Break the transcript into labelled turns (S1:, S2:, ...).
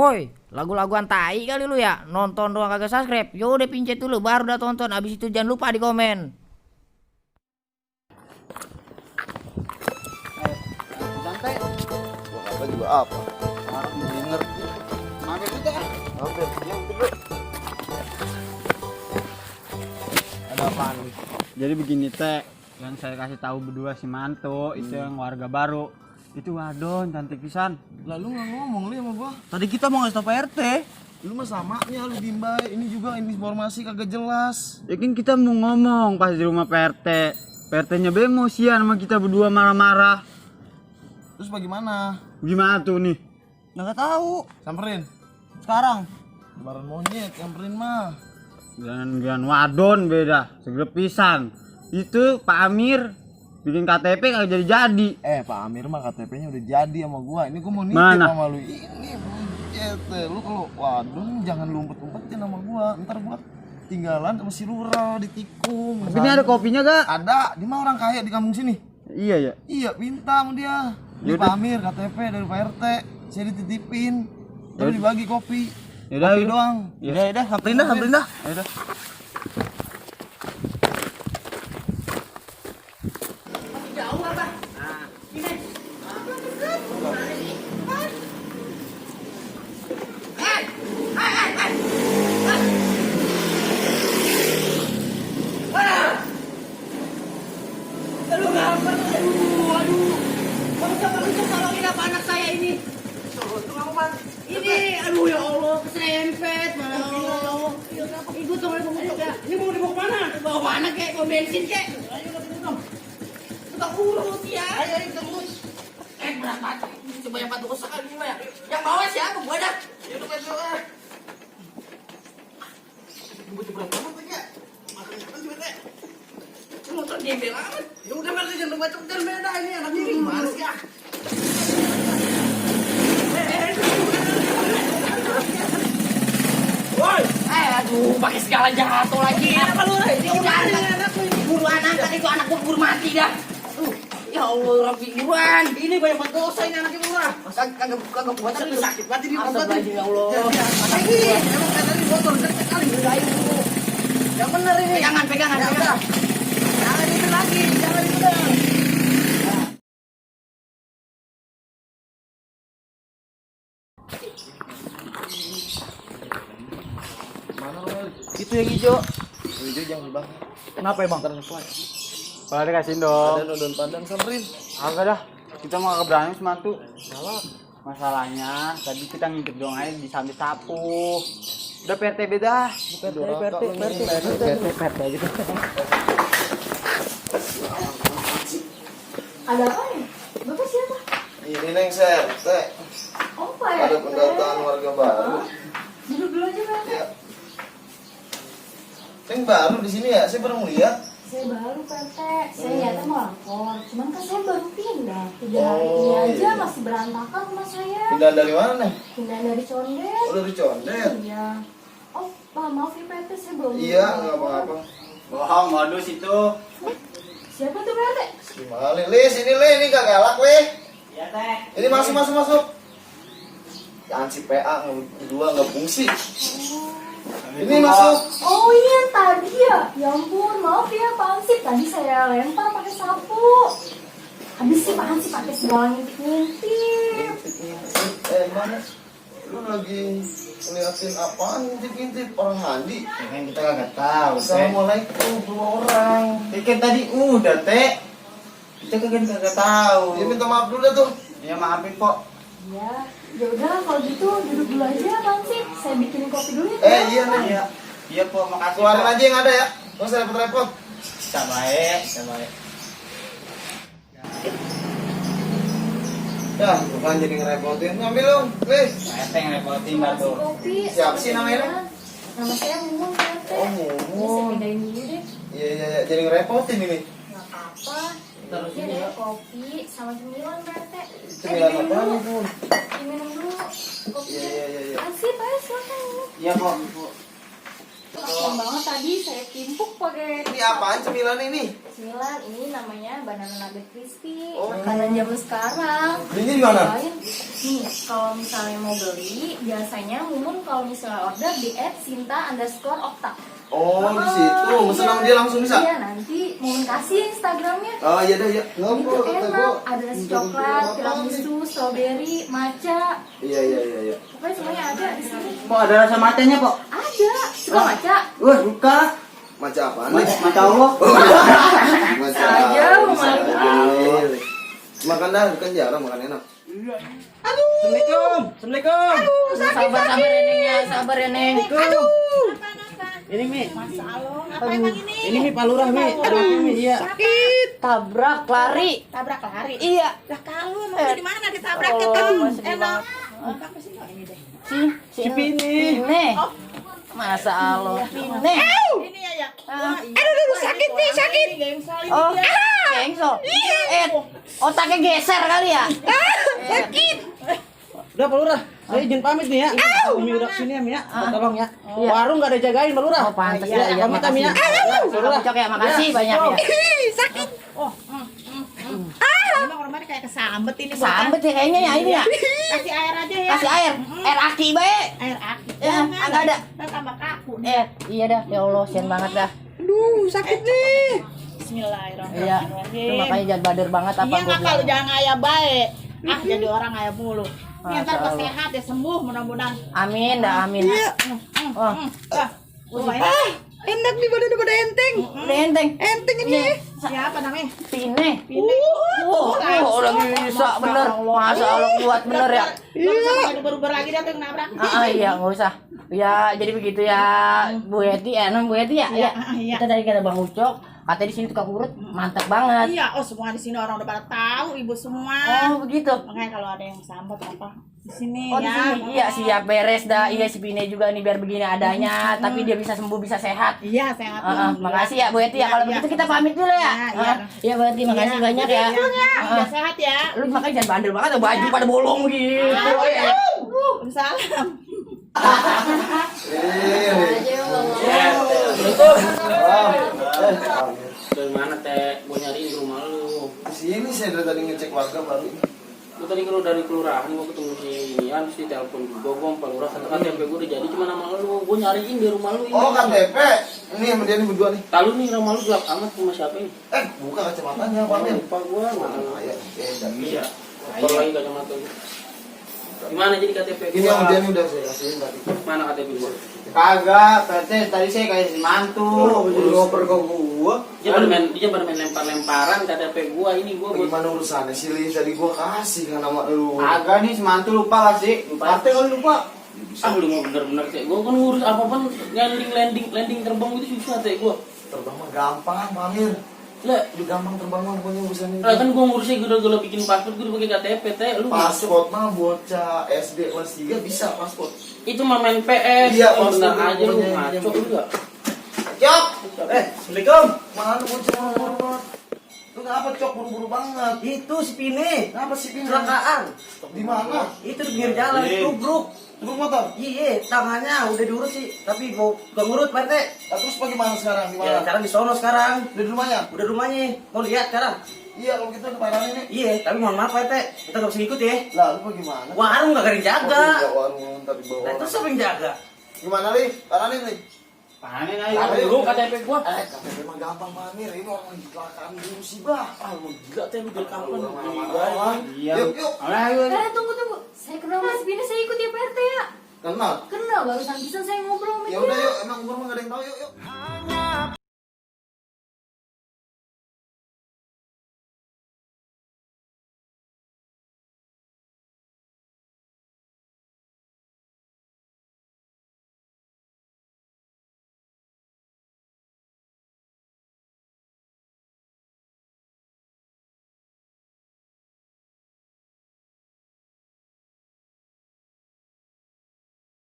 S1: Woi, lagu-laguan tai kali lu ya. Nonton doang kagak subscribe. Yaudah pincet dulu baru udah tonton. Abis itu jangan lupa di komen.
S2: Santai.
S3: Gua kata juga apa?
S2: Harap denger. Mampir kita kan?
S3: Hampir, yang gede.
S2: Ada apaan? Jadi begini teh, yang saya kasih tahu berdua si Manto, itu yang warga baru. Itu wadon cantik pisan.
S3: Lalu nggak ngomong lu sama gua.
S2: Tadi kita mau ngasih tau Pak RT.
S3: Lu mah samanya lu bimbay. Ini juga informasi kagak jelas.
S2: Ya kan kita mau ngomong pas di rumah Pak RT. Pak RT-nya emosian sama kita berdua marah-marah.
S3: Terus bagaimana?
S2: Gimana tuh nih? Nggak tahu.
S3: Samperin.
S2: Sekarang
S3: Lebaran monyet, samperin mah.
S2: Gan wadon beda, segrep pisan. Itu Pak Amir bikin KTP kagak jadi-jadi.
S3: Pak Amir mah KTP-nya udah jadi sama gua. Ini gua mau nitip
S2: Mana?
S3: sama lu. Ini buncet. Lu kalau wadon jangan lu umpet-umpetin sama gua. Ntar gua tinggalan sama si Lura di tikung.
S2: Tapi ini ada kopinya gak?
S3: Ada, dia mah orang kaya di kampung sini.
S2: Iya ya.
S3: Iya, minta sama dia. Di
S2: Yaudah.
S3: Pak Amir KTP dari Pak RT. Saya dititipin. Terus
S2: Yaudah.
S3: dibagi kopi.
S2: Yaudah,
S3: Kopi
S2: yaudah.
S3: doang.
S2: Yaudah, samperin dah. Yaudah.
S1: Jauh apa? Ini. Aduh, ngapa? Aduh. Kamu coba tolongin apa anak saya ini? Ini, aduh ya Allah, keserempet malah. Ibu tolong ya. Ini mau dibawa kemana? Dibawa mana kek? Mau bensin kek? Ayo kita urut ya. Ayo kita urut. Berapa? Coba yang batu kosak lagi ya. Yang bawa siapa? Gua dah. Ya udah betul. Gua coba berapa ya? Makanya kan juga teh. Motor gembel amat. Ya udah berarti jangan baca dan beda ini anak ini gimana sih ya? Woi, aduh, pakai segala jatuh lagi. Apa lu? Ini udah anak buru anak tadi itu anak gua buru mati dah. Ya Allah, Rabbi buruan. Ini banyak banget dosa ini anak ibu lah. Kagak buat tapi sakit banget ini obat. Ya Allah. Lagi, emang tadi botol kali udah ayo. Yang benar ini. Pegangan. Jangan itu lagi, jangan itu.
S3: Mana lu?
S2: Itu yang hijau.
S3: Hijau jangan dibang.
S2: Kenapa emang?
S3: Ntar ngekuat.
S2: Kalau dikasihin dong.
S3: Ada nodon padang samperin.
S2: Agak dah. Kita mau keberani semantu. Salah. Masalahnya tadi kita ngintip dong aja di sambil sapu. Udah PRT beda. PRT gitu.
S4: Ada apa nih? Bapak siapa?
S3: Ini Neng RT.
S4: Oh, Pak RT.
S3: Ada pendataan warga baru.
S4: Duduk dulu aja, Pak.
S3: Ya. Neng baru di sini ya? Saya baru lihat.
S4: Saya baru, Pak RT. Saya lihatnya mau lapor. Cuman kan saya baru pindah. 3 hari ini
S3: Oh,
S4: aja
S3: iya.
S4: masih berantakan rumah saya.
S3: Pindah dari mana Neng?
S4: Pindah dari Condet.
S3: Oh dari Condet.
S4: Iya. Oh, Pak, maaf ya, Pak RT. Saya belum
S3: Iya,
S4: lapor.
S3: nggak apa-apa.
S2: Bohong, modus itu.
S4: Siapa tuh, Pak RT?
S3: Gimana Lis? Ini ini gak galak Li.
S2: Iya teh.
S3: Ini masuk. Jangan si PA berdua nggak fungsi. Ini masuk.
S4: Oh, ini yang tadi ya? Ya ampun, maaf ya, Pak Ansip. Tadi saya lempar pakai sapu. Habis sih Pak Ansip pakai segala ngintip-ngintip.
S3: Mana? Lu lagi ngeliatin apaan? Ngintip-ngintip orang mandi.
S2: Kan kita kagak tahu.
S3: Assalamualaikum dua orang.
S2: Kan tadi udah teh. Kita kagak tahu.
S3: Dia minta maaf dulu dah tuh.
S2: Ya maafin kok.
S4: Ya, udah kalau gitu duduk dulu aja, Bang Sip. Saya bikinin kopi dulu ya.
S3: Iya Neng.
S2: Iya po, makasih.
S3: Keluarin aja yang ada ya. Nggak usah repot-repot.
S2: Bisa baik.
S3: Ya, bukan jadi ngerepotin. Ngambil dong, Lis.
S2: Saya yang repotin
S4: Terima
S2: batu.
S4: kasih kopi.
S3: Siapa sih namanya?
S4: Nama saya Mumun, Pak RT.
S3: Oh,
S4: Ini saya
S3: Mumun.
S4: pindahin dulu deh.
S3: Iya. Jadi ngerepotin ini.
S4: Nggak apa-apa.
S3: Terus
S4: Ini ada kopi sama cemilan, Pak RT.
S3: Cemilan
S4: diminum
S3: apaan
S4: dulu.
S3: nih, Bun?
S4: Diminum dulu. Kopinya.
S3: Iya.
S4: Kasih, Pak, silakan.
S2: Iya po.
S4: Kasian banget tadi saya timpuk pakai
S3: ini apaan cemilan ini?
S4: Cemilan ini namanya banana nugget crispy.
S3: Oh.
S4: Makanan zaman sekarang.
S3: Belinya di mana?
S4: Nih, kalau misalnya mau beli, biasanya Mumun kalau misalnya order di @sinta_okta.
S3: Oh, di situ. Mesen sama dia langsung bisa?
S4: Iya, nanti Mumun kasih Instagramnya.
S3: Oh, iya dah, ya.
S4: Itu enak, ada nasi coklat, tiramisu, strawberry, matcha.
S3: Iya.
S4: Pokoknya semuanya ada di sini.
S2: Kok ada rasa matanya, Pok?
S4: Ada, suka matcha?
S2: Wah, suka.
S3: Macam apaan nih?
S2: Mata Allah.
S3: Macam
S4: Aja,
S3: apa? Makan dah, bukan jarang makan enak.
S2: Assalamualaikum.
S1: Sabar ya, sabar ya, Neng.
S2: Ini Mi.
S1: Apa emang ini?
S2: Ini Mi Palurah Mi. Ada apa Mi? Iya.
S1: Tabrak lari.
S5: Tabrak lari.
S1: Iya.
S5: Lah kalau emang di mana ditabraknya
S1: Oh,
S5: kan?
S1: sedih
S5: Enak.
S1: banget.
S5: Apa sih ini deh?
S1: Si
S2: Pini.
S1: Pine. Masa Allah. Pine.
S5: Ini ya.
S1: Ah.
S5: Aduh, sakit nih, sakit. Gengsal ini
S1: Oh,
S5: dia.
S1: gengsel. Otaknya geser kali ya.
S5: Sakit.
S2: Udah Palurah. Saya izin pamit nih ya. Umi udah kesini ya Mi ya. Tolong ya. Warung nggak ada jagain Palurah.
S1: Oh, pantes
S2: ya.
S1: ya.
S2: Pamit Mi ya.
S1: Palurah. Cok ya, makasih banyak ya.
S5: Sakit. Oh, ini orang mana kayak kesambet ini.
S1: Sambet ya kayaknya ya ini ya.
S5: Kasih air aja ya.
S1: Kasih air. Air aki bae.
S5: Air aki.
S1: Ya, agak ada.
S5: Ntar tambah kaku.
S1: Iya dah, ya Allah, sian banget dah.
S5: Aduh, sakit nih.
S1: Iya.
S5: Bismillahirrahmanirrahim.
S1: Lu makanya jangan bader banget apa
S5: Iya
S1: gua
S5: nggak kalau
S1: bilang.
S5: jangan ayah baik. Jadi orang ayah mulu. Ini ntar
S1: Masya
S5: pas
S1: Allah.
S5: sehat ya sembuh mudah-mudahan.
S1: Amin dah, amin. Oh,
S5: Enak nih badan pada enteng.
S1: udah enteng.
S5: Enteng
S1: Ini
S5: Siapa namanya?
S1: Pine.
S5: Pine.
S1: Udah bisa bener. Masa Allah kuat bener ya.
S5: Iya. Baru lagi dia tuh nabrak.
S1: Iya, nggak usah. Ya, jadi begitu ya, Bu Heti, non Bu Heti ya.
S5: Iya,
S1: Ya.
S5: iya.
S1: Kita dari kata Bang Ucok, katanya di sini tukang urut mantap banget.
S5: Iya, oh semua di sini orang udah pada tahu ibu semua.
S1: Oh, begitu.
S5: Makanya kalau ada yang sambut apa di sini
S1: Oh, di
S5: ya.
S1: sini. Iya, siap beres dah. Iya, si Pine juga nih biar begini adanya, tapi dia bisa sembuh, bisa sehat.
S5: Iya, sehat.
S1: Makasih ya Bu Heti ya.
S5: Iya,
S1: Kalau
S5: iya.
S1: begitu kita pamit dulu ya.
S5: Iya.
S1: Iya, Bu Heti, makasih banyak ya.
S5: Udah sehat ya.
S1: Lu makanya jangan bandel banget, baju pada bolong gitu.
S5: Salam.
S6: Dari mana teh? Gue nyariin ke rumah lu.
S3: Di sini saya dari tadi ngecek warga baru.
S6: Gue tadi kalau dari kelurahan gue ketemu si Ian, si telepon gue Pak Lurah kata KTP gue udah jadi cuma nama lu. Gue nyariin di rumah lu ini.
S3: Oh, KTP. Ini sama dia nih berdua nih.
S6: Tahu nih rumah lu gelap amat rumah siapa ini?
S3: Buka kacamatanya, Pak Min.
S6: Lupa gue.
S3: Ayo,
S6: Iya. Kalau lagi kacamata gue. Gimana jadi KTP gue?
S3: Ini yang dia nih udah saya kasihin tadi.
S6: Mana KTP gue?
S2: Kagak, tadi saya kayak si mantu.
S3: Udah ngoper ke gua.
S6: Dia pada main lempar-lemparan KTP gue ini gue.
S3: Gimana urusannya sih, Li? Tadi gua kasih kan nama lu.
S2: Agak nih si mantu lupa lah sih.
S3: Partai kali lupa.
S6: Ah lu mau bener-bener kayak gue kan ngurus apa-apa landing terbang itu susah kayak gue.
S3: Terbang mah gampang, Pak Mir.
S6: Lah,
S3: Gampang terbang mah pokoknya urusan ini.
S6: kan gue ngurusnya gue bikin paspor gue pakai KTP teh. Lu
S3: Paspor mah bocah SD kelas 3 bisa paspor.
S6: itu mah main PS.
S3: Iya,
S6: oh, bener
S3: paspor
S6: aja lu
S3: pokoknya.
S6: ngaco lu enggak?
S3: Cok! Assalamualaikum. Mana bocah banget. Lu ngapa Cok buru-buru banget?
S2: Itu si Pine.
S3: Ngapa sih Pin?
S2: Kecelakaan.
S3: Di mana?
S2: Itu di pinggir jalan, tubruk.
S3: Truk motor.
S2: Iya, tangannya udah diurut sih, tapi mau ngurut Pak RT.
S3: Nah, terus bagaimana sekarang?
S2: Ya,
S3: Gimana?
S2: sekarang di sono sekarang.
S3: Udah di rumahnya?
S2: Udah rumahnya. Mau lihat sekarang?
S3: Iya, kalau gitu ada parah ini.
S2: Iya, tapi mohon maaf Pak RT. Kita nggak bisa ikut ya.
S3: Lah, lu bagaimana?
S2: Warung nggak ada yang jaga.
S3: Oh, warung tadi bawa.
S2: Nah, terus siapa yang jaga?
S3: Gimana, Li? Parah nih, Li.
S6: Panen aja dulu KTP gua.
S3: KTP memang gampang, Pak Mir. Ini orang lagi kecelakaan di musibah.
S6: Ah lu gila teh lu dari kapan?
S2: Iya.
S3: Yuk.
S4: Tunggu. Saya kenal Mas Pine, saya ikut ya Pak RT ya.
S3: Kenal.
S4: Kenal, barusan bisa saya ngobrol sama
S3: Ya
S4: dia.
S3: udah yuk, emang umur mah gak ada yang tahu, yuk.